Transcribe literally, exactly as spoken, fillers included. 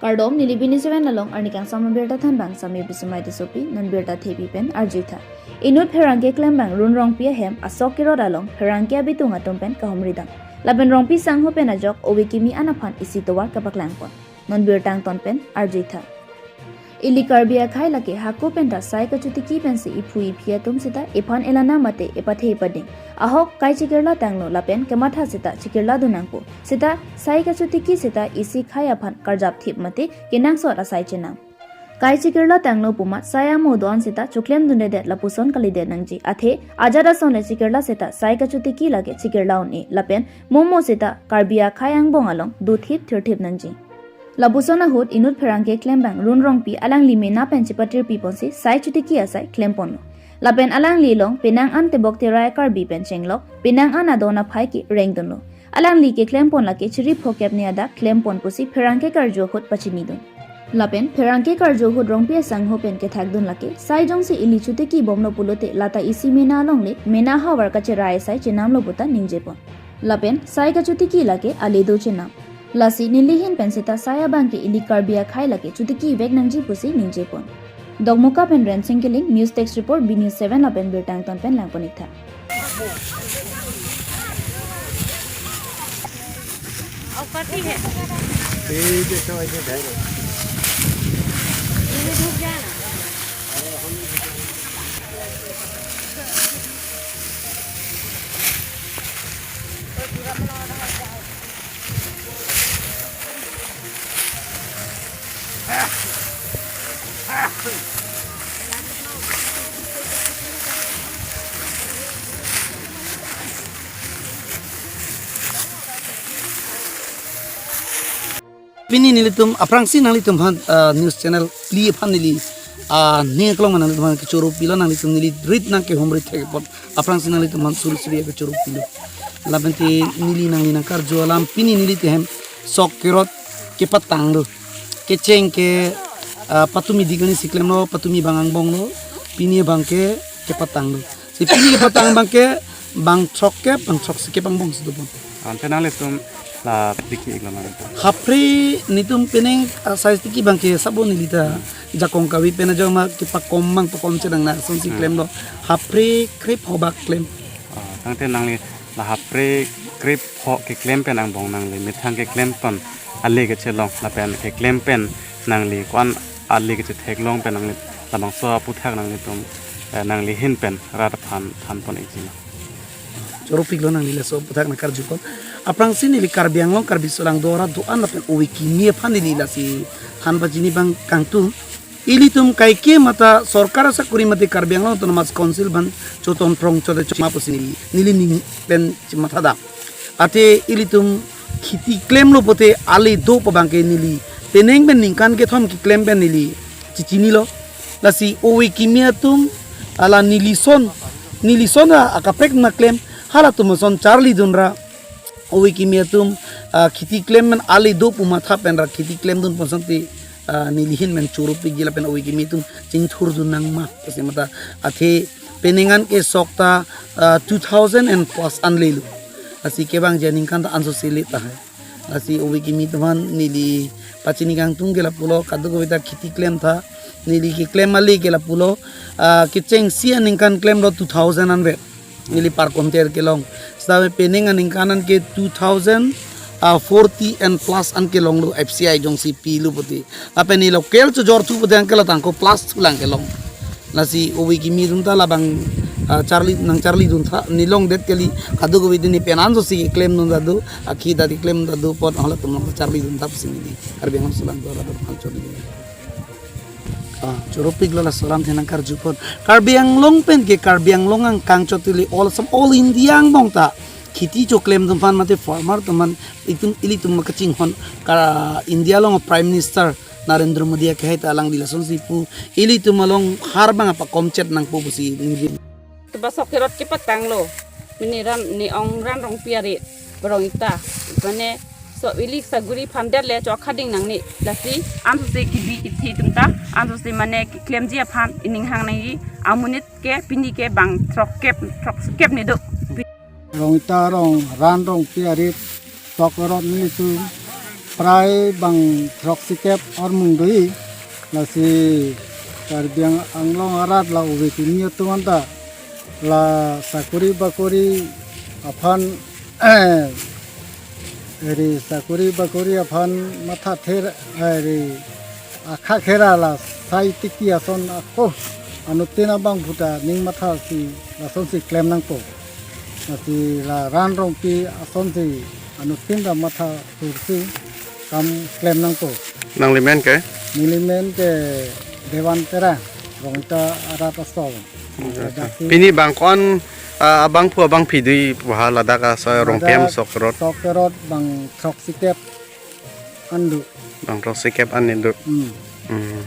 Kardom, neli B N Seven along arni kangsam abirta thanbang Sami Bismai Tissopi, non birta thepi pen arjuitha. Inut pherangke klembang Run Rongpi ahem asok kerot along pherangke abitung atum pen kahumridam. Lapen Rongpi sangho pen ajok ove kimi an aphan isi tovar kapaklangpon. Non birta angton pen arjuitha. Ili Karbi akhai lake hako penta sai kachotiki pensi iphu iphi atum seta iphan elana mate ipathe ipading ahok kai chikirla tanglo lapen kematha seta chikirla dun nangpo. Seta sai kachotiki seta isi khai aphan karjap thip mate kenangsot asai chenam. Kai chikirla tanglo pu amat sai amo do-an seta choklem dundedet lapuson kalidet nangji. Athe ajat ason le chikirla seta sai kachotiki lake chikirla un-e lapen momo seta Karbi akhai angbong along dothip thirthip nangji. Lapuson ahut inut pherangke klembang Run Rongpi alangli mena pen chepatir piponsi sai chotiki asai klemponlo. Lapen alangli along penang an tebok terai Karbi pen chenglok, penang an adon aphai ke rengdunlo. Alangli keklempon lake chiri phokep ni adak klempon pusi pherangke karju ahut pachinidun. Lapen pherangke karju ahut Rongpi asangho pen kethakdun lake sai jongsi ili chotiki bomlo pulote lata isi mena along le mena havar kacherai asai chenamlo puta ningjepon. Lapen sai kachotiki lake ale do chenam. Lasi nelihin pen seta sai abangke ili Karbi akhai lake chotiki vek nangji pusi ningjepon. Dokmoka pen Rensing Killing, News Desk Report, B News Seven lapen birta angton pen langpon-iktha. Pini nelitum aphrangsi nanglitum aphan, ah, news channel phli aphan neli, ah, ning kelong ma nanglitum aphan kechoro pilo, nanglitum neli rit nangkehumri thek apot aphrangsi nanglitum aphan suri suri kechoro pilo. Lapen te neli nangli nangkarju alam pini neli tehem sok kerot kepatanglo. Kecheng ke, ah, patumi dik ani si klemlo, patumi bang angbonglo, pini abangke kepatanglo. Si pini kepatang abangke bang throkkep, bang throksi kep angbong si dopon. Ante nanglitum la diki iklo nanglitum. Hapre netum penang, ah, sai tiki abangke sabo nelita jakong kave pen ajok ma kepakom mang pakom chedang na sonsi Hmm. klemlo. Hapre krip hobak klem. Ah, tangte nangli la hapre krip ho keklem pen angbong nangli methang keklem ton ale kechelong lapen keklem pen nangli ko-an ale kechetheklong pen nangli labangso aputhak nanglitum, eh, nanglihin pen rat aphan thanpon-ikji ma. Choro piklo nangli laso aputhak nangkarjupon. Aphrangsi neli Karbi Anglong, Karbi Solang do-ra do-an lapen ove kimi aphan neli lasi than pachini abang kangtung. Ilitum kaike mata sorkar asakuri mate Karbi Anglong Autonomous Council aphan choton prong chote choma pusi neli, neli ning pen chematha dam. Ate ilitum kheti klemlo pote ale do pu abangke neli penang pen ningkan kethom keklem pen neli chechinilo. Lasi ove kimi atum hala nelison, nelison a akaprek ma klem, halatum ason charlidun ra ove kimi atum, ah, kheti klem pen ale do pu matha pen ra kheti klemdun pon asonte, ah, nelihin pen choro pikji lapen ove kimi atum chingthurdun nang ma. Lasi mata athe penang an ke sok ta, ah, two thousand and plus an lelo. Lasi kevangji aningkan ta anso si le tahai. Lasi ove kimi atum aphan neli pachini kangtung ke lapulo, kadokave ta kheti klem tha, neli keklem ale ke lapulo, ah, kechengsi aningkan klemlo two thousand an vet. Neli per quintal kelong. Seta penang aningkan an ke two thousand, ah, forty and plus an kelonglo F C I jongsi pilo pote. Lapen ne local chojor thu pote anke la tangko plus thu lang kelong. Lasi ove kimi atum ta labang, ah, charli nangcharlidun tha, ne longdet kali, kadokave ne pen anso si klemdun ta do, akhi ta keklem ta do apot halatum along charlidun tha pusi neli Karbi Anglong Solang do-ra do-an charlidun. Ah, choro piklo laso alam the nangkarjupon. Karbi Anglong pen ke Karbi Anglong angkang chot le all Assam, all India angbong ta kheti choklem atum aphan mate farmer atum aphan itum ilitum ma kachinghon ka India along Prime Minister Narendra Modi akehai ta alangli lasonsi pu ilitum along harbang apakom chet nangpo pusi ningje. Tebasok kerot kepatanglo. Mini ran ni ong ran Rongpi ari barong ita. Mane so ili saguri phandet le chok khading nangne. Lasi anso si kebi kethe atum ta, anso si mane keklemji aphan ining hang nangji, amonit ke pini ke bang throkkep, throkkep ne do. Rong ita rong ran Rongpi ari sok kerot nelitum Prai bang throksikep armung do-i, lasi Karbi Ang-, Anglong arat la ove pini atum anta la sakori bakori aphan, eri sakori bakori aphan matha ther, eri akha khera la sai tiki ason ako anuttin abang puta ning matha si lasonsi klem nangpo. Lasi la Ran Rongpi asonsi anuttin ta matha thursi kam klem nangpo. Nanglimen ke? Nelimen ke Devan Terang, Rongta arat asol. Ladak si Pini bang ko-an, ah, abangphu abangphi do-i pu ha ladak asa Rongpi Ladak amsok rot. Sok rot bang throksikep an do. Bang throksikep an do. Hmm. Hmm.